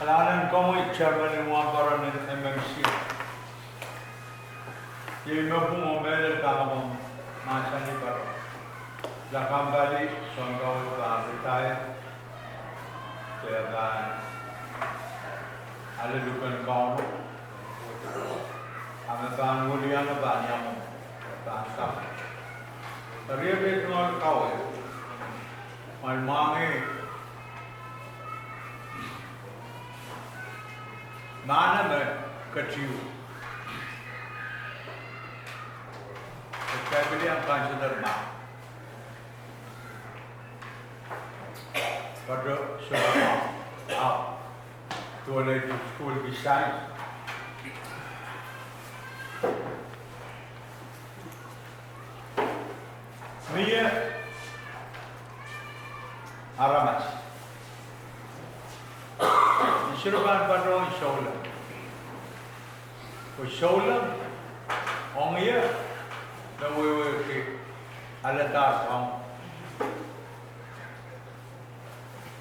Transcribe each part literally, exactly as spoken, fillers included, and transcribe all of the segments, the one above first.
Lalahngan komwi chairman en wahnpoaron en M M C. Iei me pwung oh mehlel pahn komw mahsanih pahn lakapw pali, sounpar pahn retire, de pahn ale luhken Kauno, a me pahn wilian pahn iang, pahn kak. Eri e pil tungoal kawei, mwail mwahngih mahn me ketieu. Kitail pil iang consider mahn. But, uh, so, uh, uh, to a lady school besides. Mie aramas me sohte pahn patohwan souleng. Pwe souleng ong ie me wehwehki alehda soang.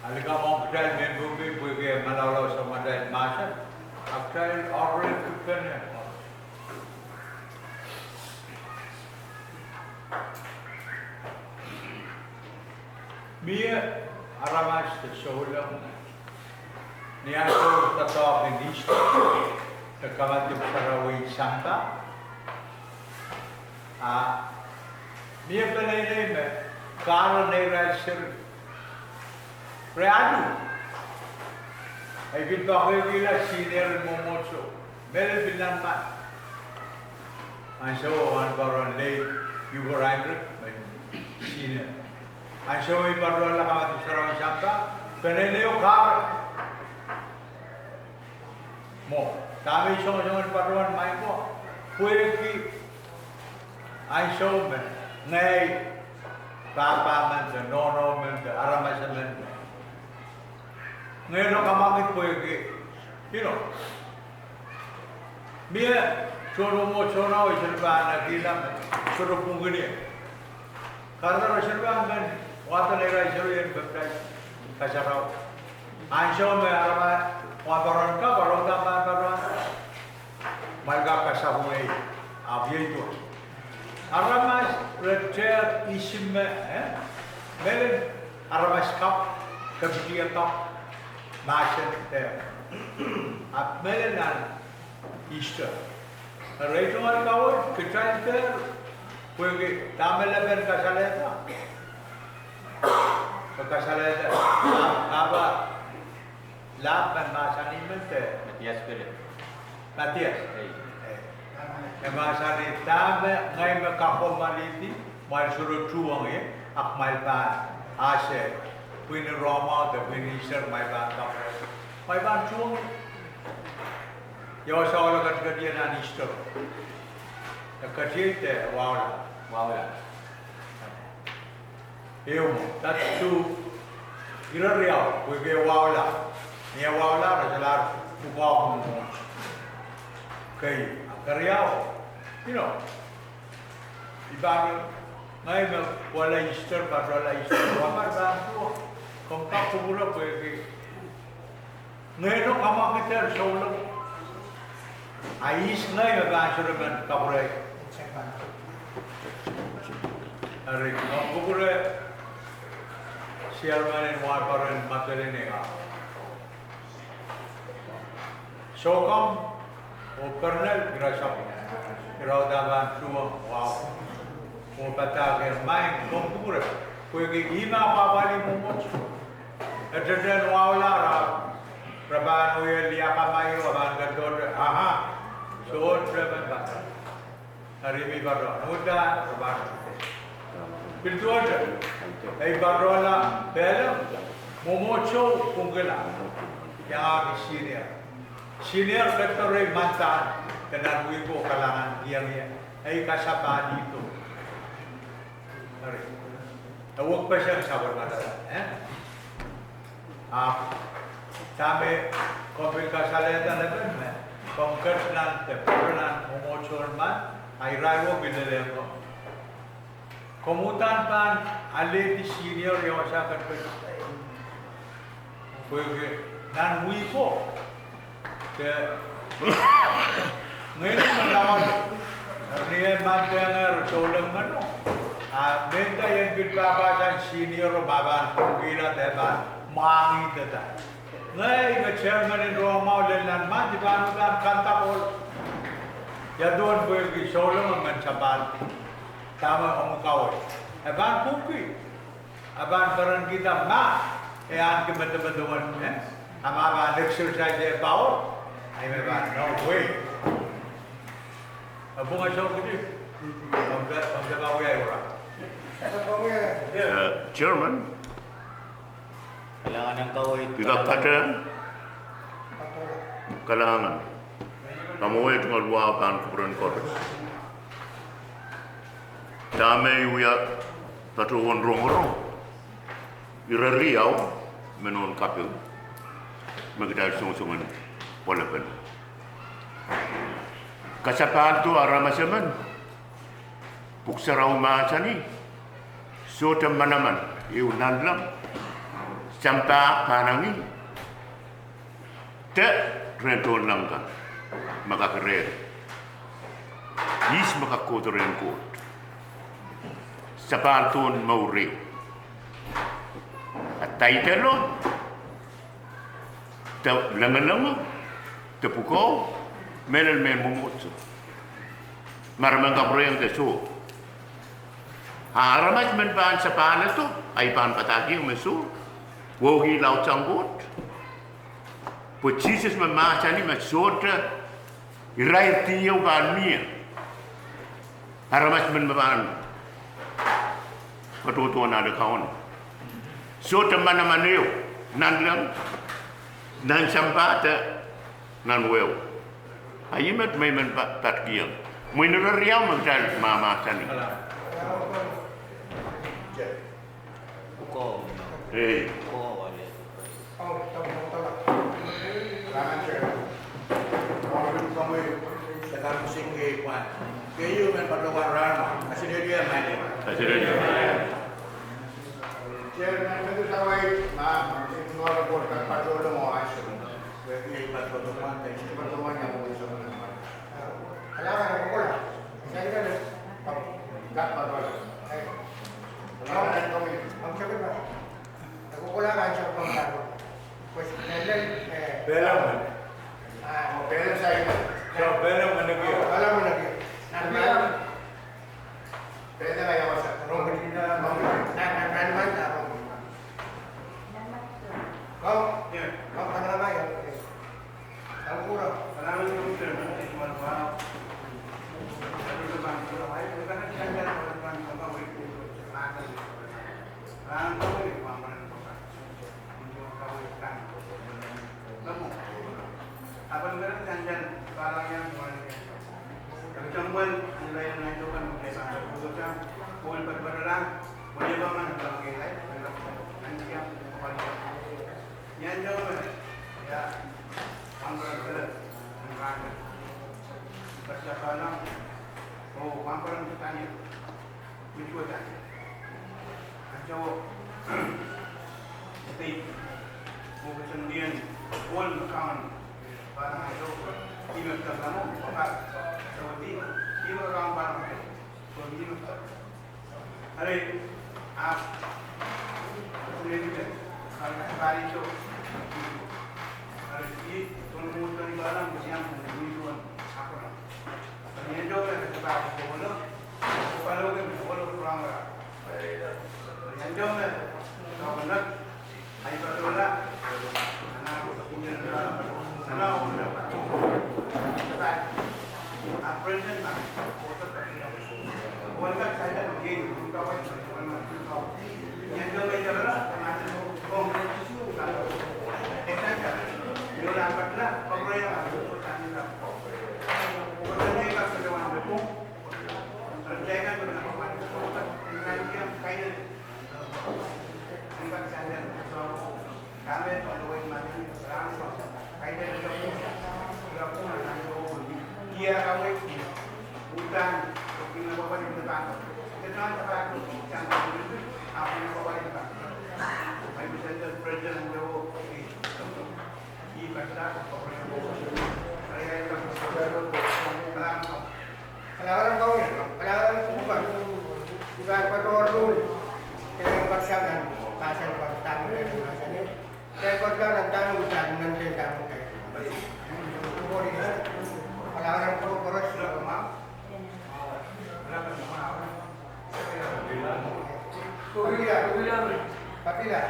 A likamw ong kitail mehn pwopwi pwehki malaulau sang atail mahsen, a kitail oaralkipene. Mie aramas de souleng ni ansou doadoahk en Easter, de kamadipw sarawi en sampah. A mie peneinei me kahre neirail seri, re alu, ei pil pahkihla senior en mwomwohdiso, mehlel pil nan mah. Ansou wahnpoaron late Hubert Heinrich, me senior. Ansou me I patohla kamadipw sarawi en sampah, peneineio kahre mwo. Dahme I songosong en patohwan maing ko, pwehki ansou me ngehi, pahpa men de nohno men de aramas emen, ngehno kamwakid pwehki, you know, mie tohn mwomwohdiso, I sohte pahn ekihla me sohte pwungkin ie. Kahrehda re sohte pahn men wahdo neirail seri en pepdais kasarawi. Ansou me aramas, wahnpoaron kapw, re uhdahn pahn patohwan, mwail kak kasapwungei, ahpw iei duwen aramas re tehk ihs me, eh, mehlel aramas kapw, kepitiek kapw, mahsen de, ahpw mehlel nan Easter. Eri I tungoal kawei, kitail dehr, pwehki dahme lepin kasalehda, kasalehda, ah, ah, lahp me mahsanih me de, Matias Philip. Matias. Ei. E mahsanih, dahme ngehi me kak komw alehdi, mwail sohte tuhwong ie, ahpw mwail pahn ese, pwihn en Rom de pwihn en Easter, mwail pahn kapw, mwail pahn tuhwong ie. Ia wasa ohl e ketiket ie nan Easter? E ketiet de wahula. Wahula. Ehu mwo, that's two. Ire riau, pwehki e wahula. Ni e wahula, re solahr pwukoa mwomwohdiso. Kei, a keriau, you know, I pahn, ngehi me kohla Easter, patohla Easter, wa pahn pahn tuhwong. Komw kak kupwure pwehki ngehno kamwakid souleng. A ihs ngehi me pahn sohte men kapwure? Eri, komw kupwure chairman en wahnpoaron Madolenihmw, soukamw oh Pernel, ira sapwung, ira uhdahn pahn tuhwong, wow. Oh padahk, maing, komw kupwure pwehki ihme apwahpwalih mwomwohdiso. E tetehn wahulahr, re pahn wie liakamaio, pahn kandohte, aha, sohte men padahk. Eri mi patohwan uhdahn, re pahn pil duwehte, ei patohla Pelem, mwomwohdiso pwungkihla, iangahki senior. Senior ketido rehi mandahn de nan wihko kalahngan, iang ie, ei kasapahlih do. Eri, e wekpeseng sapwellimatail, eh? Ahpw dahme komw pil kasalehda lepin me komw ket nan de pwurala nan mwomwohdiso en mah, a irail wo pil lelehng komw. Komw uhdahn pahn alehdi senior ia wasa ketiket. Pwehki Nan wihko, de ngehi me laud, ni eh mantehng souleng men, a mehnda ien pil pahpahsan senior o ma pahn pwukihla de pahn mwahngih dada. Ngehi me chairman en rongamwahu lel nan mant, I pahn uhdahn kanda kohl. Ia duwen pwehki souleng men sapahl. Dahme omw kawei? E pahn pwuki. E pahn perenkihda ma e ahneki medemedewe, eh? A ma pahn exercise eh power, a I me pahn, no way. E pwung e sohkidi. Komw de, komw de kawia ira. Eh, Chairman. Kalahngan en kaweid. Pil kak patehng? Kalahngan. Kamweid, ngehi pahn kupwuren koaros. Dahme I wia patohwan rongorong ire riau me nohn kaping me kitail songosong en pwolepene. Kasapahldo aramas emen, Pwuhk Sarawi mahsanih, sohte manaman ehu nanleng, sampah pahn angin, de rehn tohnleng kan me kak reh, ihs me kak kohdo rehn Koht? Sapahldo en mour ehu. A title o, de lengelengo, de pwukoa, mehlel mehn mwomwohdiso. Ma re men kapwurehiong de soh. A aramas men pahn sapahledo, a I pahn padahkihong me soh, wehwehki laudsang Koht. Pwe Sises me mahsanih me sohte irair dieu pahn mie, aramas men me pahn patohdo nan ale kaun. Sohte manaman ehu nanleng, nan sampah de nan wehwe. A ih met me I men pa-, patkihong. Mwein ire riau me kitail mahmahsanih. Ei. Pehleng men. Pehleng men. Kalahngan en Kauno, kalahngan en kupwukan, I pahn patohwan rong, eh, pahn sang nan mahsen, pahn sang nan mahsen, eh, pahn sang nan mahsen, eh, kalahngan en Kauno koaros. Kapila. Kapila.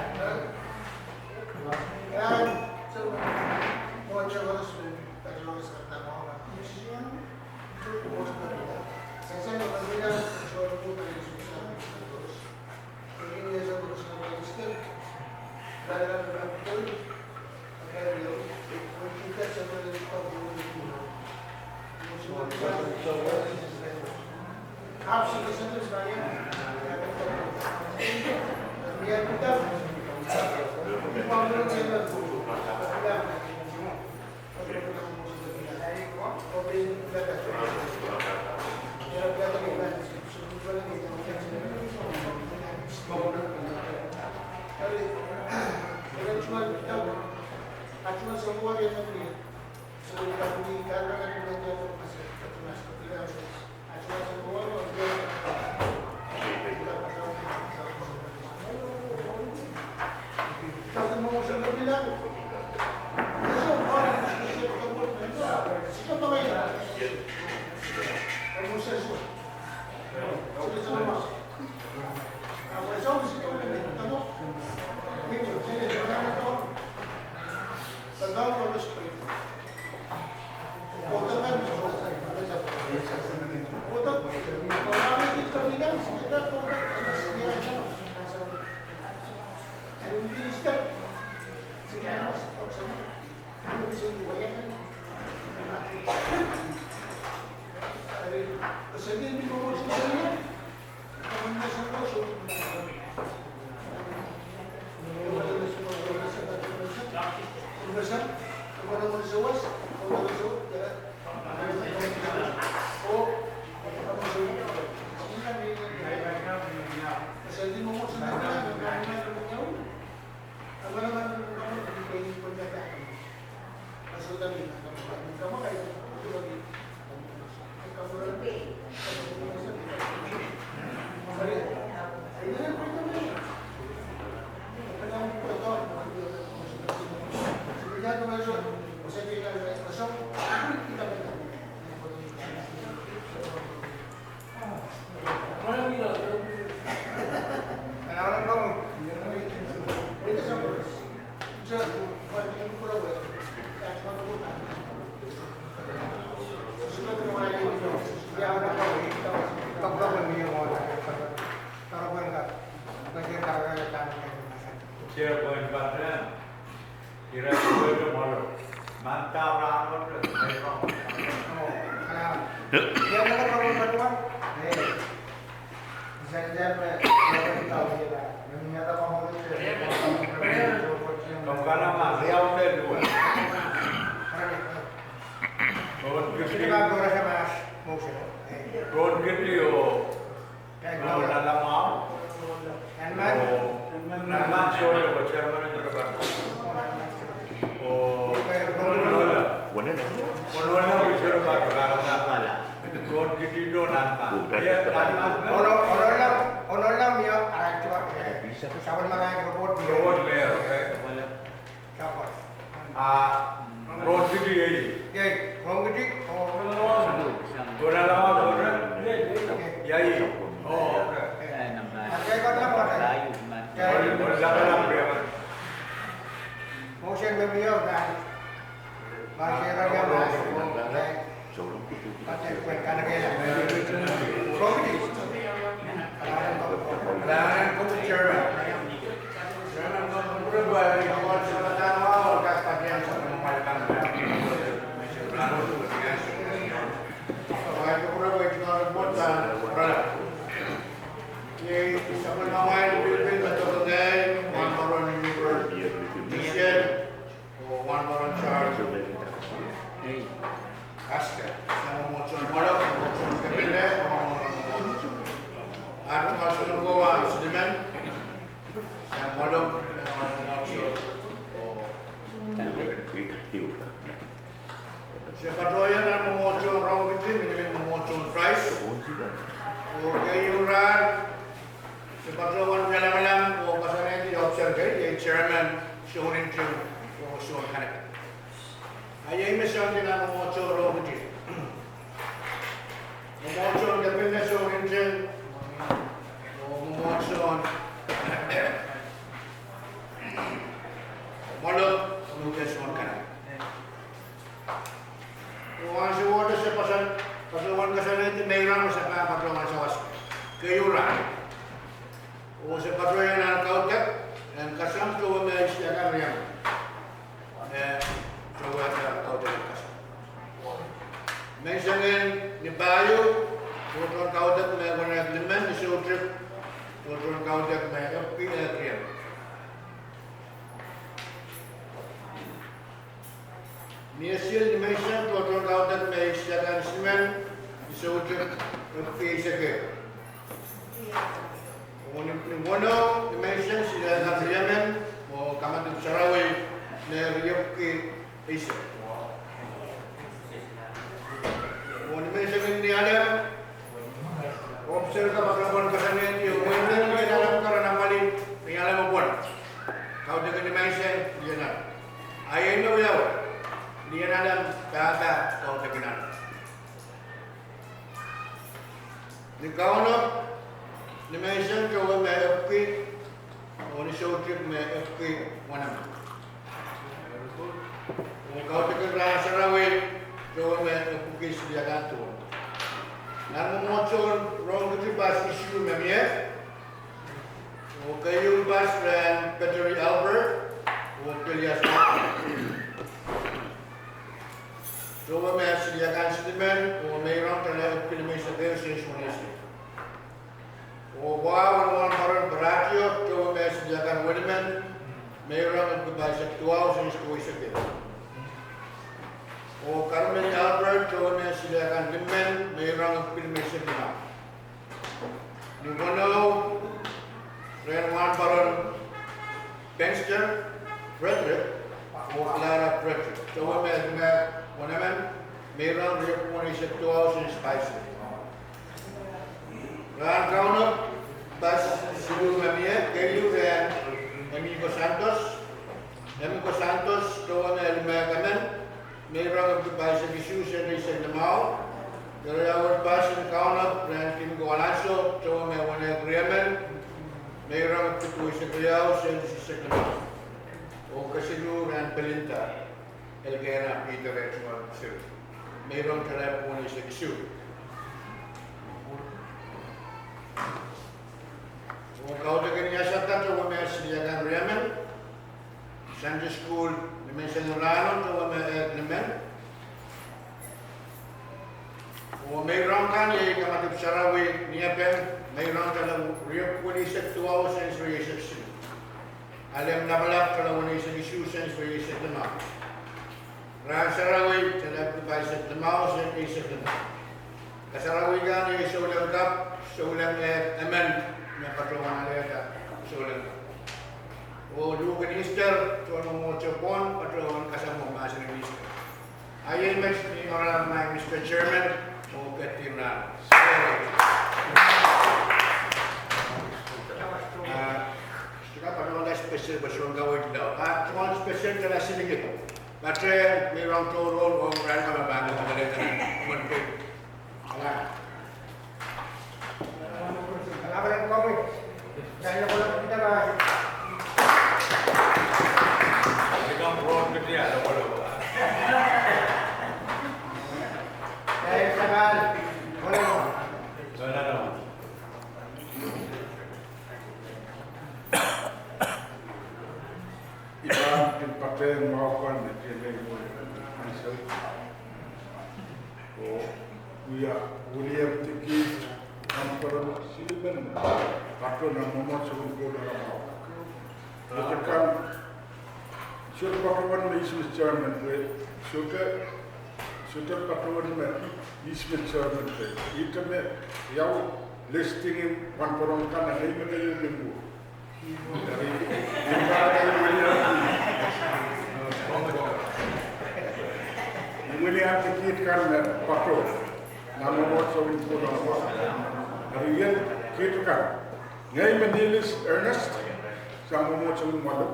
Chair point button. Ira kuwete molo. Manda rahn wet, eh, mehkot. Komw kalama riau de luwe. Rohn Kiti. Rohn Kiti oh Nanmah. Nanmah. Nanmah, sorry, oh chairman, oh Nanmah. Oh, Nanmah. Oh, Nanmah, sorry, oh Nanmah. Rohn Kiti oh Nanmah. Ia, Nanmah. Oh, Nanmah, oh Nanmah, ia, ah, sapwellime report. Report, okay. Ah, Rohn Kiti iei. Iei, Rohn Kiti. Oh, Nanmah, oh, iei. Oh, okay. Motion me mie oh, Nanmah. Oh, Wanmaron Charles. Aska, sang mwomwohdiso en mwalek, mwomwohdiso en kepina, mwomwohdiso en mwalek. Sang mwalek, mwomwohdiso. Oh. Se patohiong nan mwomwohdiso rong kiti, minimin mwomwohdiso Krais. Oh keieu rahn, se patohwan wiahla lamalam oh koasoanehdi officer kei, iei chairman, soun nting oh soun kanek. A iei me sohte nan mwomwohdiso rong kiti. Mwomwohdiso kepin, soun nting, oh mwomwohdiso mwalu, oh soun kanek. Oh ansou wet se patohwan, patohwan koasoanehdi meirong me se pahn patohwan sawas keieu rahn. Oh se patohwan kaudok en kasam towe me isiakan riam. Eh, towe me kaudok en kasam. Menseng en ni pahieu, tohtohn kaudok me wenehk limen, ni soutik, tohtohn kaudok me epwiki ehk riam. Ni esihel ni menseng, tohtohn kaudok me isiakan simen, ni soutik, epwiki eisek ehu. Oh ni, ni weneu ni menseng, siliakan riemen, oh kamadipw sarawi me riepwiki eisek. Oh ni menseng ni alem, officer ka patohwan koasoanehdi, oh weneu lien alem karanih pali, ni alem pwon. Kaudok ni menseng lien alem. A iei me wiawi, lien alem pahpa kaudok ni alem. Ni kaunop, ni menseng towe me epwiki, oh ni soutik me epwiki weneu. Oh kaudok en rahn sarawi, towe me epwiki siliakan duwen. Nan mwomwohdiso rong kiti pas isuh me mie. Oh keieu pas rehn Peteri Albert oh Kelias Albert. Towe me siliakan silimen, oh meirong tala epwiki limeisek ehu senti weneisek. Oh wahu en wahnpoaron Paratio, towe me siliakan welimen, meirong epwiki pahisek duwau senti duweisek ehu. Oh Carmen Albert, towe me siliakan limen, meirong epwiki limeisek limau. Ni weneu, rehn wahnpoaron Penster Frederick oh Clara Frederick, towe me limehk wenemen, meirong riepwiki weneisek duwau senti pahisek. Rahn kaunop, pas siluh me mie, keieu rehn Emiko Santos, Emiko Santos, towe me limehk emen, meirong epwiki pahisek isuh senti eisek limau. Ire wet pas en kaunop rehn Kimiko Alonso, towe me wenehk riemen, meirong epwiki duweisek riau senti eisek limau. Oh kesiluh rehn Belinda Elkena Peter, meirong tala epwiki weneisek isuh. Oh kaudok en iasada towe me siliakan riemen, Sunday school ni menseng rahno towe me ehk limen. Oh meirong kan iei kamadipw sarawi, niepen, meirong tala riepwiki weneisek duwau senti rieisek siluh. Alem lapalap tala weneisek isuh senti rieisek limau. Rahn sarawi tala epwiki pahisek limau senti eisek limau. Kasarawi kan iei souleng kapw, souleng ehk emen me patohwan alehda souleng kapw. Oh luhk en Easter, tohn mwomwohdiso pwon, patohwan kasamwo mahsen en Easter. A iei met ni oaralap maing Mister Chairman oh ketin rahn. Ah, stika patohwan special pwe soun kaweid lao. Ah, tohn special tala silikid. Pate meirong tohrohr ong rahn ka me pahn kamehlele. I pahn kin patehng mwahu kan me I men mwowe ansou. Oh wia William Dickey, wahnpoaron silimen, patohwan mwomwohdiso en Koloramau. Ese kan, sohte patohwan me I men chairman pwe, sohte, sohte patohwan me I men chairman pwe, ihte me iau listing en wahnpoaron kan, a ngehi me keieu limpo. Eri, I men, I men Kiht kan me patoh nan mwomwohdiso en Pohnala mwahu. Eri ien kiht kan. Ngehi me Nilis Ernest, sang mwomwohdiso en Walu.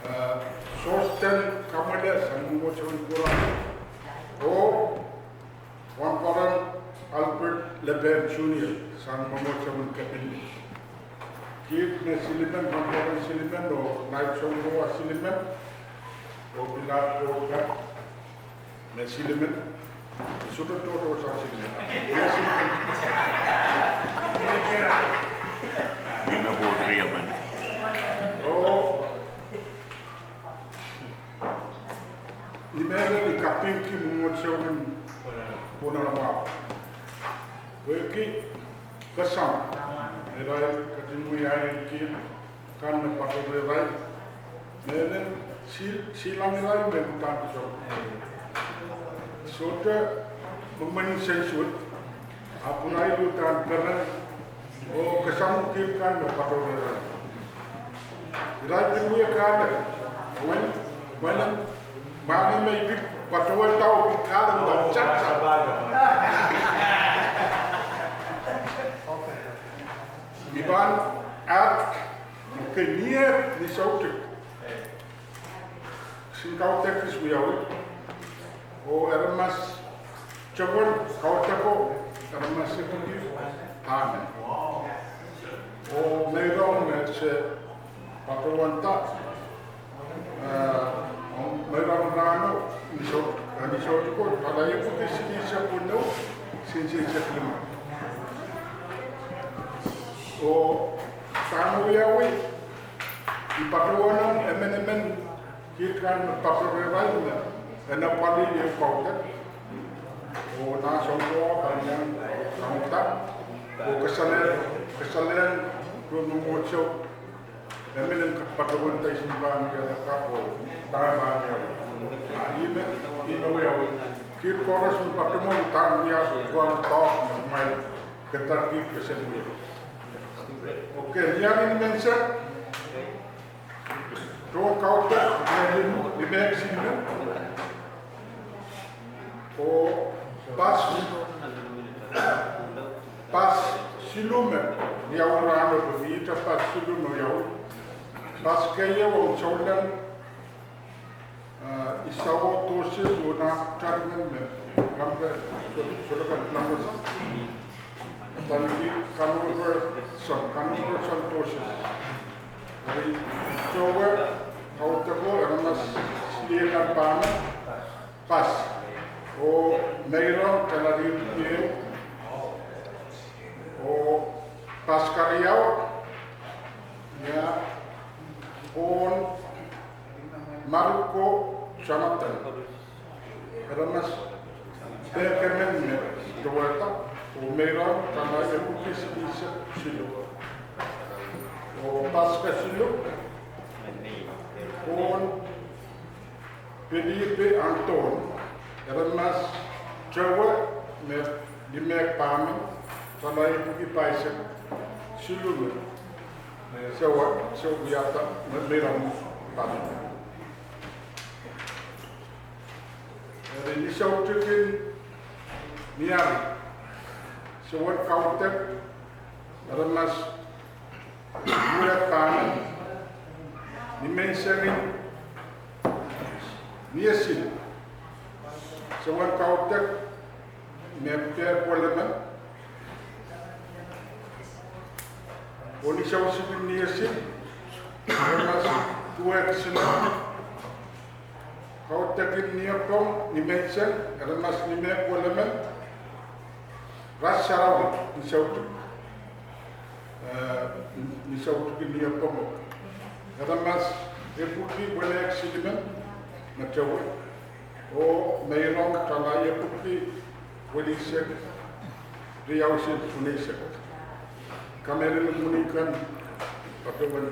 Eh, Sosten Kamwele, sang mwomwohdiso en Pohnala. Oh Wahnpoaron Albert Lepen Junior, sang mwomwohdiso en Kepin. Kiht me silimen, Wahnpoaron silimen, oh Naip Sounkowa silimen, oh Pilat Koka me silimen, sohte tohto sang silimen. Me silimen. Ni me bo riamen. Oh, ni mehlel I kapingki mwomwohdiso en Pohnala mwahu. Pwehki kesempwal, irail ketin wiahiong kiht kan me patoh rehrail. Mehlel, sil, silangehr irail me uhdahn kesempwal. Sohte mwomwen sensuwed, ahpw irail uhdahn peren oh kesempwal kiht kan me patoh rehrail. Irail pil wia kahlap, wen, wen, mwahngi me I pil patohwei tau pil kahlap da chapchap. I pahn aht, okay, ni eh, ni soutik. Sin kaudok kis wiawi. Oh aramas, tepwin kaudoko, aramas epwiki, amen. Oh meirong me se patohwanda, eh, meirong rahno, ni sou, ni soutiko, pala epwiki silihsek weneu, silihsek lime. Oh dahme wiawi, I patohwan emenemen kiht kan me patoh rehrail me, e apwalih ehu kaudok. Oh Naip Sounkowa pahn iang kaunda, oh kasale, kasalehiong mwomwohdiso, emenemen patohwan dahme I pahn wiahda oh dahme pahn wiawi. Ah, ih me, ih me wiawi. Kiht koaros me patohwan dahme wiawi, pahn pahn me kitail kiht kesen wiawi. Okay, ni ahnsou ni menseng, tohn kaudok, ni mehkot silimen. Oh pas, pas siluh me wiawi rahno, pwe ihte pas siluh me wiawi. Pas keieu ong souleng, eh, Isao Doses oh nah tarimen me, lampe, solokan lampe. Tanki Kanuhperson, Kanuhperson Doses. Eri towe kaudoko, aramas silimen pahn pas. Oh meirong, kalari, oh pas keriau, ia, pohn Maruko Jonathan. Aramas pehkemen me towehda, oh meirong, kalari epwiki silihsek siluh. Oh pas kesiluh, pohn Pilipi Anton, aramas towe me limehk pahmen, kalari epwiki pahisek siluh me, sou, sou wiahda, me, meirong pahmen. Eri ni soutik en Niari, sowen kaudok, aramas limehk pahmen. Ni menseng en Niesil, sowen kaudok, me pehk welemen. Oh ni soutik en Niesil, aramas duwehk isimen. Kaudok en Niepong, ni menseng, aramas limehk welemen. Ras sarawi, ni soutik, eh, ni soutik en Niepong, aramas epwiki wenehk silimen me towe. Oh meirong, kalari epwiki welihsek riau silihsek weneisek. Kamehlele mwuhr kan, patohwan